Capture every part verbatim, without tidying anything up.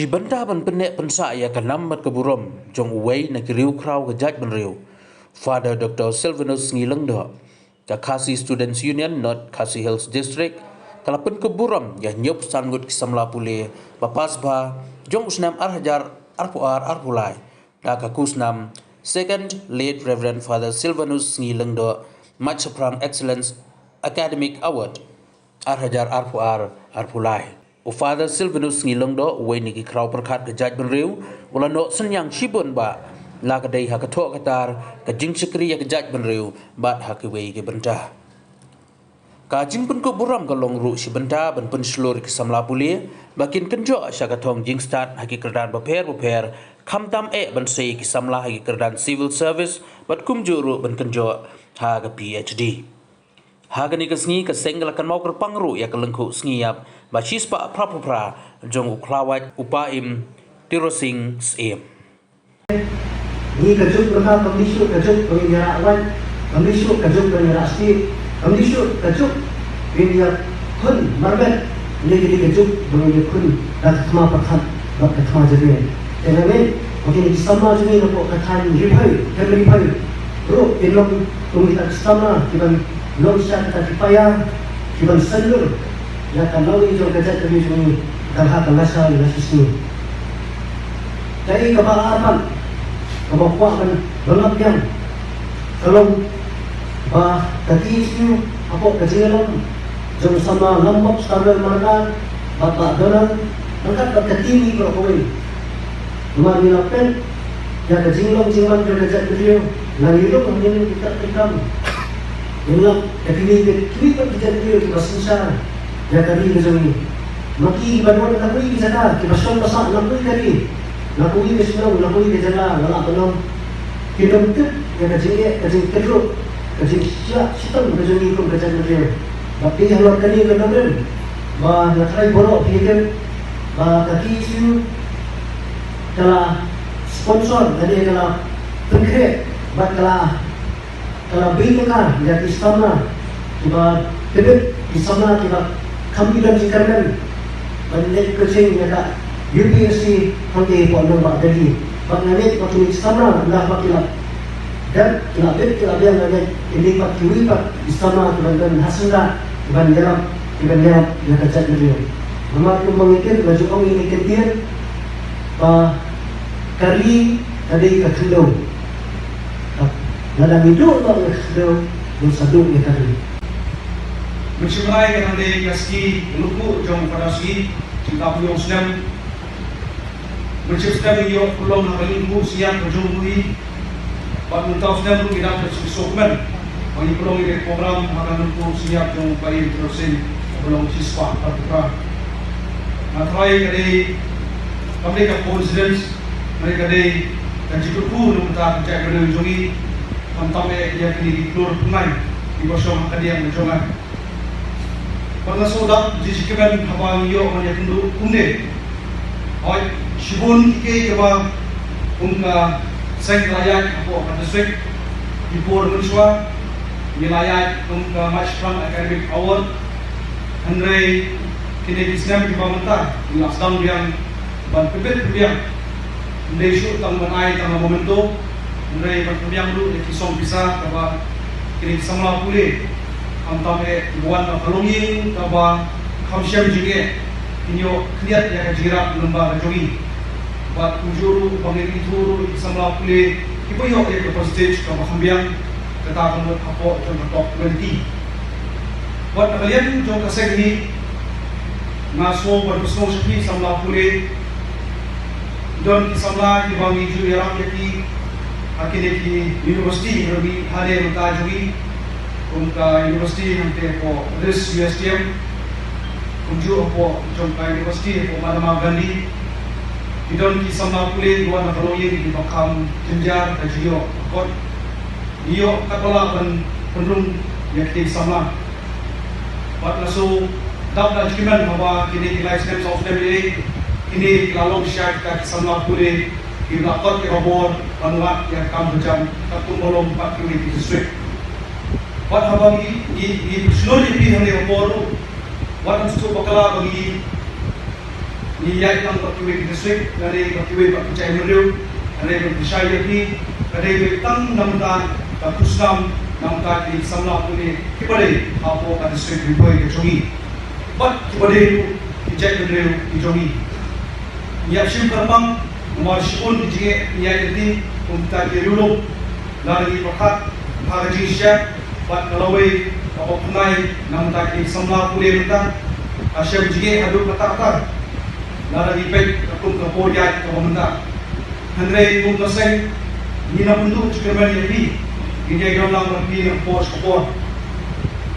Bynta ban pynneh pynsah ïa ka nam bad ka burom jong uwei na ki riewkhraw ka jaitbynriew, Father Doctor Silvanus Sngi Lyngdoh, ka Khasi Students Union North Khasi Hills District ka la pynkup burom ïa hynñiewphew san ngut ki samla pule ba pass bha jong u snem ar hajar arphew ar arphew lai da ka khusnam Second Late Reverend Father Silvanus Sngi Lyngdoh Mait Shaphrang Excellence Academic Award ar hajar arphew ar arphew lai. U Father Silvanus Sngi Lyngdoh, uwei na ki khraw pyrkhat ka jaitbynriew, u la noh synñiang shibun ba la ka dei ha ka thoh ka tar, ka jingshakri ïa ka jaitbynriew bad ha kiwei ki bynta. Ka jingpynkup burom ka long ruh shi bynta ban pynshlur ïa ki samla pule ba kin kynjoh sha ka thong jingstad ha ki kyrdan bapher bapher, khamtam eh ban sei ïa ki samla ha ki kyrdan civil service bad kumjuh ruh ban kynjoh ha ka P H D. Ha kane ka sngi ka seng ka la kynmaw kyrpang ruh ïa ka lyngkhuh sngi ïap ba shispah phraphew phra jong u khlawait u Paiem Tirosing Syiem. Ngi ka juk ruh kam dei shuh ka juk ba ngin ïarah wait, kam dei shuh ka juk ba ngin ïarah stieh, kam dei shuh ka juk ba ngin ïakhun marmet. Ngi ka dei ka juk ba ngin ïakhun da ka thma pyrkhat bad ka thma jingeh. Te nga ngeit ba kine ki samla jong ngi napoh ka thaiñ Ri Bhoi, Hynmen Ri Bhoi ruh kin long kum kita ki samla kiban long sha kita ki paia kiban saiñdur ïa ka lawei jong ka jaitbynriew jong ngi da la ka lashai lashisngi. Sngi. Kaei kaba ar pat kaba kwah ban bynrap biang ka long ba ka T S U hapoh ka jingïalam jong u samla Lambok Starwell Myrna bad Bah Donald ryngkat bad ka team hi baroh kawei. Namar ngi la peit ïa ka jinglong jingman jong ka jaitbynriew, la ngi rung ha kine ki kat ki kam. Ngi lap ïa kine ki, kine pat ki jaitbynriew kiba synshar ïa ka ri ka jong ngi. Ma ki kiba don na kawei ki jaka, kiba shong ba sah na kawei ka ri, na kawei ka shnong, na kawei ka jaka, la lah ban ong. Kim tip ïa ka jingeh, ka jingkyrduh, ka jingshitom ka jong ngi kum ka jaitbynriew. Bad te halor kane ka nongrim ba nga tharai baroh phi tip ba ka T S U ka la sponsor, ka dei ka la pynkhreh bad ka la ka la bei ka ïa ki samla kiba tbit, ki samla kiba kham ki don jingkyrmen ban leit coaching ïa ka U P S C hangtei hapoh nongbah Delhi. Bad nga ngeit ba kine ki samla ynda ba ki la dep, ki la bit, ki la biang, nga ngeit kin dei pat kiwei pat ki samla kiban don ha syndah kiban ïarap, kiban ïarap ïa ka jaitbynriew. Namar kumba ngi tip, la ju ong ïa kine ki ktien ba ka ri ka dei ka khyndew. Lada ngi duh noh ïa ka khyndew, ngin sa duh ïa ka ri. Mynshem Blai ka dang dei ka sngi lyngkhuh jong u Father Sngi, jingtap ïa u snem. Mynshem snem ngi ïoh pynlong ha ka lyngkhuh sngi ïap ka jong u hi. Bad mynta u snem ruh ngi dang sngewsih kmen ba ngi pynlong ïa ka program ha ka lyngkhuh sngi ïap jong u Paiem Tirosing, pynlong shispah phraphew phra. Nga tharai ka dei, kam dei ka coincidence, ka dei ka dei ka jingkyrkhu na ka bynta ka jaitbynriew jong ngi, khamtam eh ïa kine ki khlur pyngai kiba shong ha ka diang ka jong nga. Bad nga sngewdap jingkmen haba ngi ïoh ban ïakynduh kumne. Hooid, shibun kiei kiei kiba kum ka seng ka la ïaid hapoh ka district. Ki por mynshuwa ngi la ïaid kum ka Mait Shaphrang Academic Award. Hynrei kine ki snem kiba mynta ngi la sdang biang ban pynbit pynbiang. Ym dei shuh tang ban ai tang ha memento, hynrei ban pynbiang ruh ïa ki song pisa kaba kine ki samla pule, khamtam eh kiba wan na ka longïing kaba kham shem jingeh, kin ïoh khyndiat ïa ka jingïarap lyngba ka jong ngi. Bad kumjuh ruh ba ngin ithuh ruh ïa ki samla pule kiba ïoh ïa ka percentage kaba kham biang, kata ka mut hapoh jong ka top twenty. Bad na ka liang jong ka seng hi, nga sngew ban pynsngew sha phi samla pule, don ki samla kiba ngi ju ïarap ïa ki ha kine ki university, ha ngi, ha ne mynta jong ngi, kum ka university hangtei hapoh Ris U S T M, kumjuh hapoh jong ka university hapoh Mahatma Gandhi. Ki don ki samla pule kiba wan na ka longïing kiba kham jynjar ka jingïoh akor. Ïoh katba lah ban pynrung ïa kine ki samla. Bad nga sngewdap da jingkmen haba kine ki lai snem saw snem ïa kine ki la long sha kita ki samla pule kiba la kot ïa ka bor ban wad ïa ka kam ka jam katkum ba long bad kiwei ki district. Bad haba ngi ngi ngi pynshlur ïa phi hangne ha por ruh, wat ym sngewbakla ba ngi Ngi ïaid tang bad kiwei ki district, lane bad kiwei bad ki jaitbynriew, lane bad ki shai ïa ki, lane bad tang na bynta ka khusnam, na bynta ki samla pule kiba dei hapoh ka district Ri Bhoi ka jong ngi. Bad kiba dei ruh ki jaitbynriew ki jong ngi. Ngi ïap shim kyrpang, namar shibun ki jingeh ngi ïaid lynti, kumta ki riewlum, lada ngi pyrkhat ha ka jingshisha bad ka lawei kaba pynai na bynta ki samla pule mynta, ka shem jingeh haduh katta katta. Lada ngi peit ka kum ka por ïaid kaba mynta. Hynrei kum ka seng, ngi na bynta u jingkyrmen ïa phi, ngi ïai don lang bad phi na ka por sha ka por.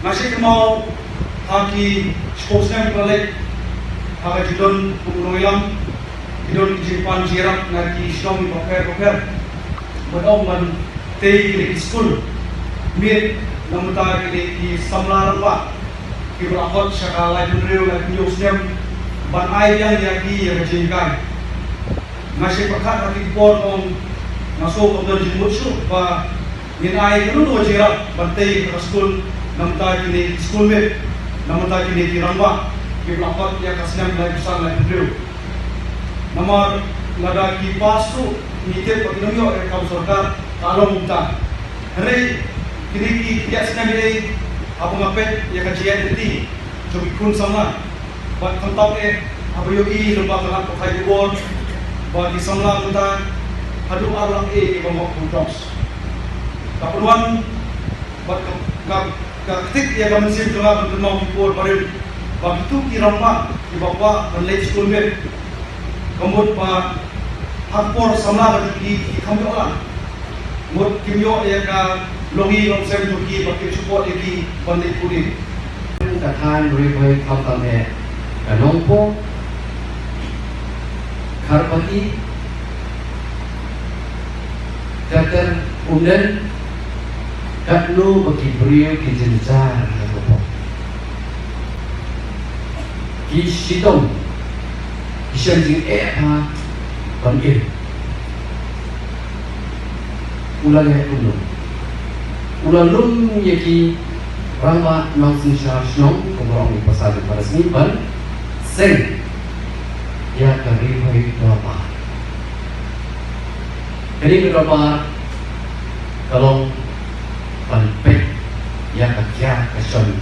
Nga shait kynmaw ha ki shiphew snem ba la leit, ha ka jingdon kum u nongïalam, ki don ki jingpan jingïarap na ki shnong bapher bapher. Ban ong ban tei kine ki skul miet na bynta kine ki samla rangbah kiba la khot sha ka laiphew hynriew laiphew hynñiew snem ban ai biang ïa ki ïa ka jinghikai. Nga shait pyrkhat ha ki por, ong, nga sngew kam don jingmut shuh ba ngin ai kano kano ka jingïarap ban tei ïa ka skul na bynta kine ki skul miet, na bynta kine ki rangbah kiba la khot ïa ka snem laiphew san laiphew hynriew. Namar lada ki pass ruh ngi tip ba kin ym ïoh ïa ka kam sorkar, ka long kumta. Hynrei kine ki khyndai snem ïa, haba nga peit ïa ka jingïaid lynti jong ki khun samla, bad khamtam eh haba ïohi lyngba ka lad pathai khubor ba ki samla mynta haduh ar lak eh kiba ngop kum dogs. Ka pynwan bad ka, ka, ka ktik ïa ka mynsiem jong nga ban kynmaw ki por barim ba kito ki rangbah kiba kwah ban leit skul miet, ka mut ba ha ka por samla ka jong ki, ki kham ïoh lang. Mut kim ïoh ïa ka longïing longsem jong ki ba kin support ïa ki ban leit pule. Ka thaiñ Ri Bhoi khamtam eh ka Nongpoh, Kharpati, Kater, Umden, katno ba ki briew ki jynjar ha ka pop. Ki shitom, ki shem jingeh bha ban im. U la leh kumno? U la lum ïa ki rangbah nongsynshar shnong, kumba ong i pasal i parasngi, ban seng ïa ka Ri Bhoi Dorbar. Kane ka dorbar ka long ban peit ïa ka kiar ka shon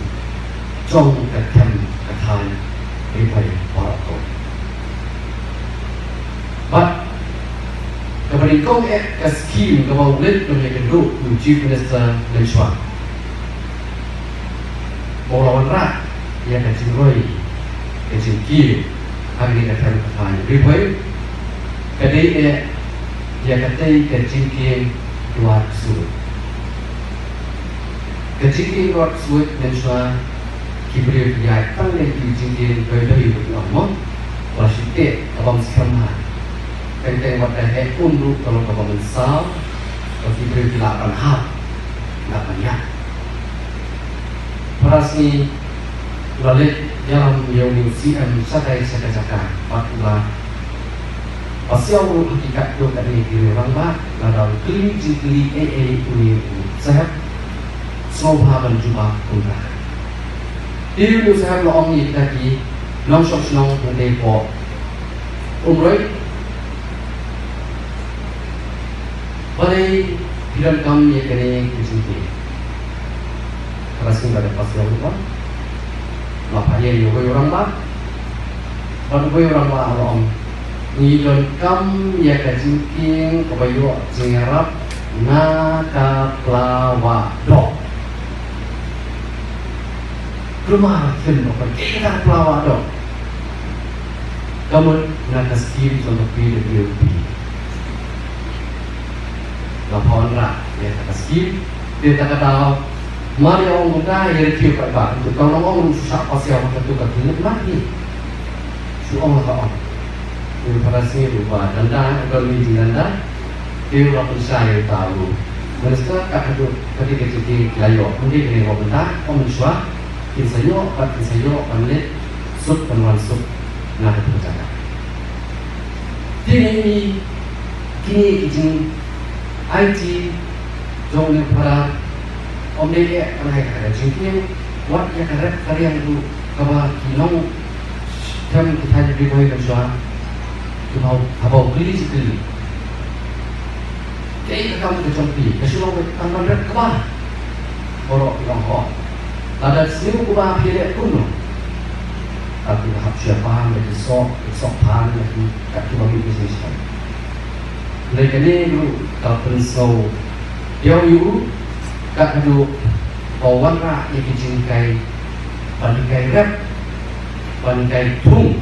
jong ka them ka thaiñ Ri Bhoi baroh kawei. Bad kaba nyngkong eh ka skhim kaba u leit ban ïakynduh u Chief Minister mynshuwa, ba u la wanrah ïa ka jingroi ka jingkiew ha kane ka them ka thaiñ Ri Bhoi, ka dei eh ïa katei ka jingkieng Dwar Ksuid. Ka jingkieng Dwar Ksuid mynshuwa ki briew ki ïaid tang ïa ki jingkieng doi doi ruh ki ong mo, ba la shu teh ka bym skhem bha. Teng teng wat da heh um ruh ka long kaba mynsaw, ba ki briew ki lah ban hap, lah ban ïaid. Parasngi u la leit ïalam ïa une u C M shatai sha ka jaka bad u la pasiaw ruh ha ki katto katne ki riew rangbah, lada u kylli jingkylli ei ei une u sahep, sngewbha ban jubab kumta. Te une u sahep u la ong ïa kita ki nongshong shnong hangtei hapoh Umroi, balei phi donkam ïa kane ka jingkieng? Ka la sngewbha ban pasiaw ruh, la phah ïa uwei u rangbah. Bad uwei u rangbah u la ong, ngi donkam ïa ka jingkieng kaba ïoh jingïarap na ka Pla Wah Doh. Kulmar phin ong ba kaei kata ka Pla Wah Doh? Ka mut na ka skhim jong ka P W D. La phah wanrah ïa kata ka skhim. Te kata ka daw, mar ïa ong kumta, ïa rkhiew paidbah. Te ka long ong ruh shu shah pasiaw ha kato ka klinik mar hi. Shu ong la ka ong. Te u Prime Minister ruh ba dang da, u don meeting dang da. Te u la pynshai ïa uta u Minister, kat haduh katei ka jingkieng ki la ïoh. Ym dei kane ka bynta, ym mynshuwa, kin sa ïoh, bad kin sa ïoh ban leit suk ban wan suk na kato ka jaka. Te ngi, kine ki jingaiti jong une u para, ym dei eh ban ai kata ka jingkieng, wat ïa ka rep ka riang ruh kaba ki nong Ki thaiñ Ri Bhoi mynshwa ki ba haba u kylli ki kylli, kaei ka kam ka jong phi? Ka shu long ka kam ban rep kaba baroh ki ong, oh, lada sniew kaba phi leh kumno? Ka phi hap shu pan da ki soh, ki soh pan da ki, kat kiba mih ki shisha. Hynrei kane ruh ka pynsngew ïa u, kat haduh ba wanrah ïa ki jinghikai ban hikai rep, ban hikai thung,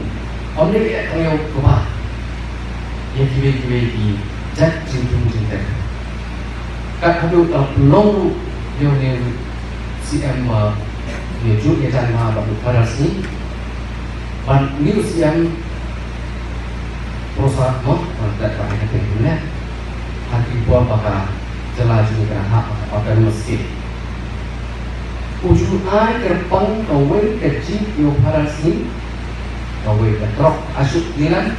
ym dei eh tang ïa u kba, ïa kiwei kiwei ki jait jingthung jingtep. Kat haduh ba pynlong ruh ïa une u C M ba ïa juk ïa jan ma ba u Father Sngi, ban une u C M Prasad mo, ban tat ba ïa ka teng ne. Ha ki por ba ka jylla jong ngi ka hap ha ka autonomous state. U ju ai kyrpang kawei ka jeep ïa u Father Sngi, kawei ka truck Ashok Leyland,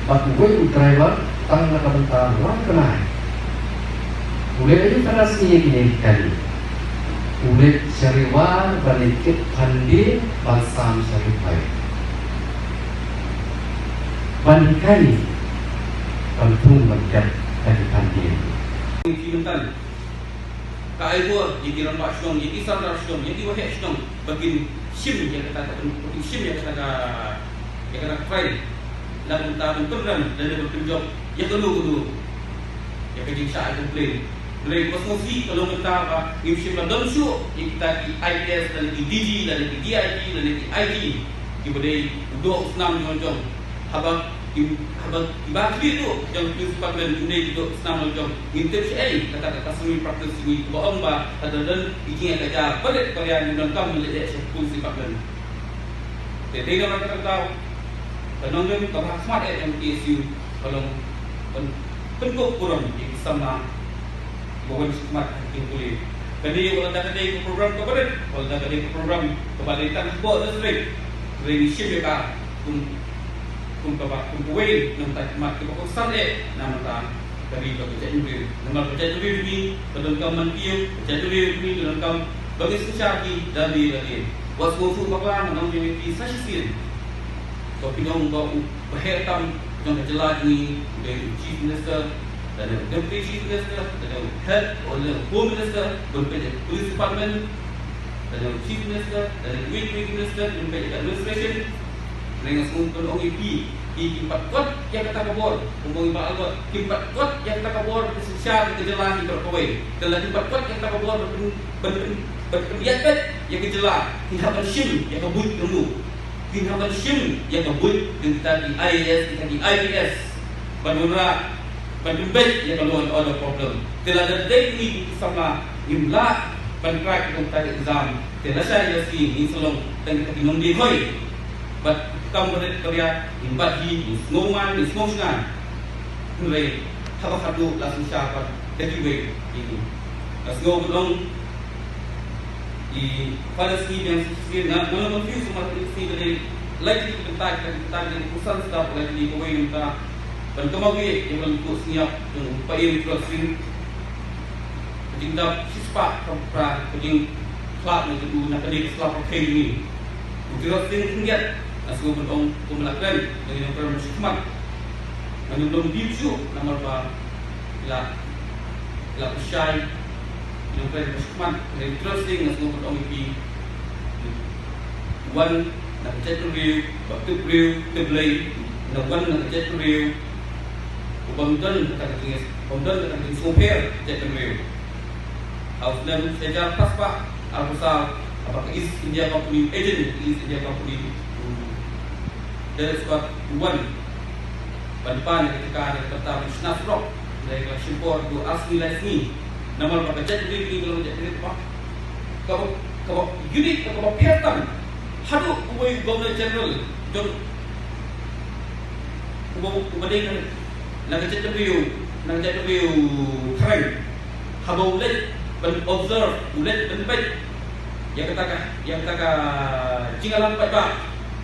bad uwei u driver tang na ka bynta wan bnai. U leit ïa u Father Sngi ïa kine ki kali. U leit sha Ri War ban leit kit phan dien ban sam sha Ri Bhoi. Ban hikai, ban thung ban kep ha ki phan dien. Ki mynta ka ai bor ïa ki rangbah shnong, ïa ki sordar shnong, ïa ki waheh shnong ba kin shim ïa kata ka, ba kin shim ïa kata ka, ïa kata ka file. Na ka bynta ban pynrem lane ban pynjop ïa kano kano ïa ka jingshah ai complain. Hynrei kaba sngewsih ka long mynta ba ngim shym la don shuh ïa kita ki I P S lane ki D G lane ki D I G lane ki I G kiba dei u doh u snam jong jong. Haba ki, haba kiba khlieh ruh jong ki police department kim dei ki doh u snam jong jong. Ngin tip shaei, kata ka customary practice jong ngi kaba ong ba lada don ki jingeh ka jia barit baria ngin donkam leit sha police department. Te dei namar kata ka daw ka nongrim kaba ha khmat eh jong ka K S U ka long ban pynkup burom ïa ki samla kiba wan shakhmat ha ki jingpule. Kane wat la da ka dei ka program kaba rit, wat la da ka dei ka program kaba dei tang hapoh district, hynrei ngi shim ïa ka kum, kum kaba, kum kawei na ka bynta ki khmat kiba kongsan eh na ka bynta ka ri bad ka jaitbynriew. Namar ka jaitbynriew jong ngi ka donkam ban ïoh, ka jaitbynriew jong ngi ka donkam ba ngin synshar ïa ki da lade da lade. Wat sngewthuh bakla, ngan ong ïa phi sa shisien. Ba phin ong ba u baheh tam jong ka jylla jong ngi u dei u Chief Minister, lane u Deputy Chief Minister, lane u Head, lane u Home Minister, ban peit ïa ka Police Department, lane u Chief Minister, lane uwei uwei u Minister, ban peit ïa ka administration. Hynrei nga sngewbha ban ong ïa phi, phi kim pat kot ïa kata ka bor, kumba ong i Bah Albert, kim pat kot ïa kata ka bor ban synshar ïa ka jylla hi baroh kawei. Te lada kim pat kot ïa kata ka bor ban pyn, ban pyn, ban pynïaid beit ïa ka jylla, phin hap ban shim ïa ka buit kano? Phin hap ban shim ïa ka buit jong kita ki I A S, kita ki I P S, ban wanrah, ban pynbeit ïa ka law and order problem. Te lada dei ngi ki samla ngim lah ban crack ïa kata ka exam, te lashai lashisngi ngin sa long tang kita ki nongdie hoi. Bad kam barit baria ngin bat hi, ngin sngewman, ngin sngewshngaiñ. Hynrei haba khatduh la synshar pat da kiwei ïa ngi. Nga sngew ban ong i Father Sngi biang shisien, nga, nga long confused, Father Sngi, ka dei lai tylli ki bynta, ka bynta ka dei kongsan sdang, lai tylli, kawei na bynta ban kynmaw ïa ka long, ka sngewthuh jong u Paiem Tirot Sing. Ka jingdap shispah khatphra, ka jingkhlad na ka, na kane ka sla pyrthei jong ngi. U Tirot Sing Khyndiat, nga sngew ban ong, kumba la kren na ki nongkren ba shakhmat, nga ngim long deep shuh namar ba la, la pynshai ki nongkren ba shakhmat. Hynrei u Tirot Sing nga sngew ban ong ïa phi, u wan na ka jaitbynriew ba tip briew tip Blei, u wan na ka jaitbynriew u bym don kata ka jing, bym don kata ka jingsngewpher jaitbynriew. Ha u snem shi hajar phra spah arphew saw, haba ka East India Company, agent ka East India Company, u Deric Scott u wan ban pan ïa ka jaka na ka bynta ban shna surok na ka shim por haduh ar sngi lai sngi. Namar ba ka jaitbynriew ka long ka jaitbynriew kaba, kaba, kaba unique, kaba pher tam. Haduh uwei u Governor General jong, uba, uba dei na, na ka jaitbynriew, na ka jaitbynriew Karen, haba u leit ban observe, u leit ban peit ïa kata ka, ïa kata ka jingïalang paidbah,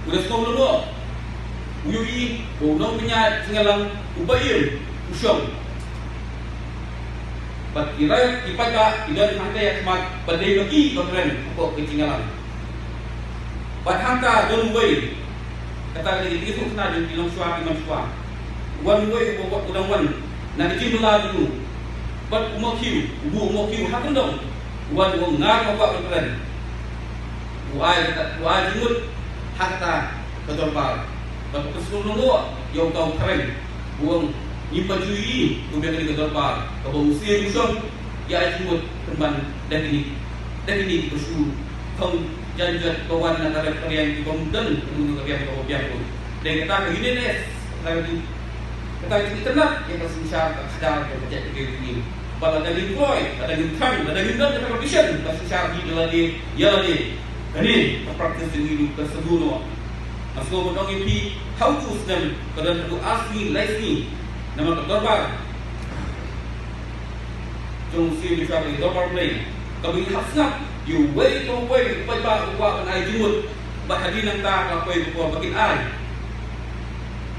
u la sngew lyngngoh. U ïohi ba u nongpynïaid jingïalang u Paiem u shong. Bad ki raid, ki paidbah ki don hangta ïa khmat, bad dei ma ki ba kren hapoh ka jingïalang. Bad hangta don uwei Kata ka dei ka jingïathuhkhana jong ki longshuwa ki manshuwa. Wan uwei u ba u dang wan na ka jingbylla jong u. Bad u Mawkhiew, u Mawkhiew ha kyndong. Wan u ngar ma kwah ka kren. U ai kata, u ai jingmut ha kata ka dorbar. Bad u kyntu lyngngoh ïa uta u phareng. U ong ngim pat ju ïohi kumba kane ka dorbar kaba u Syiem u shong. Ïa ai jingmut pynban da kine, da kine kiba shu thong janjot ba wan na ka rep ka riang ki bym don kumno ka riang kaba biang ruh. Dei kata ka uniqueness, kata ka jing, kata ka jingitynnad ïa ka synshar ka khadar ka jaitbynriew jong ngi. Ba lada ngim kloi, lada ngim thrang, lada ngim don kata ka vision ka synshar hi da lade ïa lade, kane ka practice jong ngi ruh ka sngewbha noh. Nga sngewbha ban ong ïa phi, ha utu u snem ka don haduh ar sngi lai sngi. Namar ka dorbar jong u Syiem Joshua Barelli, dorbar Blei, kaba ngi hap sngap ïa uwei pa uwei u paidbah u kwah ban ai jingmut. Bad hadien nangta ka la poi ka por ba kin ai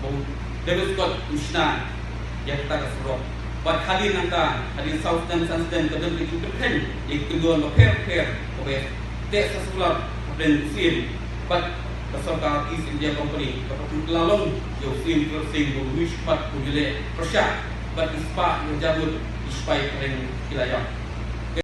ba u David Scott un shna ïa kata ka surok. Bad hadien nangta, hadien saw snem san snem, ka don ka jingpynkheiñ ïa ki kyndon bapher bapher kaba ïa teh sa skulap hapdeng u Syiem bad ka sorkar East India Company, kaba pynkylla long ïa u Syiem Tirot Sing ba u ïohi shakhmat, u ïaleh pyrshah bad ki spah ki hajar ngut ki sipai phareng ki la ïap.